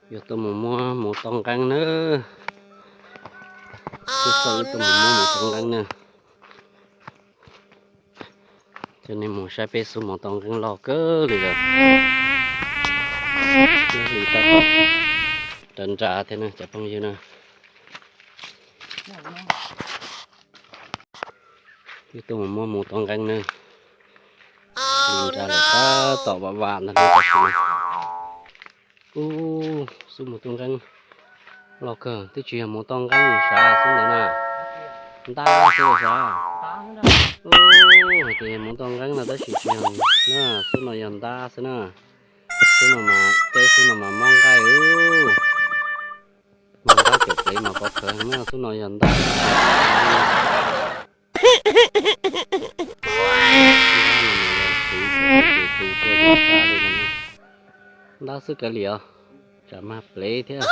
Yuav tuaj mus muab mus tau nqeeb na. Xub xav wb tuaj mus muab mus tau nqeeb na. Coj nej mus saib peb xub mus tau nqeeb loj kawg li lawm. Hli tab tom nra nra thiab na cov phooj ywg na. Wb tuaj mus muab mus tau nqeeb na. Hli nra lawm tab tom vam vam ntag na. Ub, xub mus tau nqeeb loj kawg, twb tsis yog mus tau nqeeb sav xub ntawd na. Ntab xwb sav. Ub, hais tias yog mus tau nqeeb no tab sis tsis yog na, xub no yog ntab xwb na. Xub no mas teb xub no mas mob nqaij ub. Mas ntab cov plev mas pov khawv heev na, xub no yog ntab. Ntab xwb kav liam os, tsam mag plev thiab.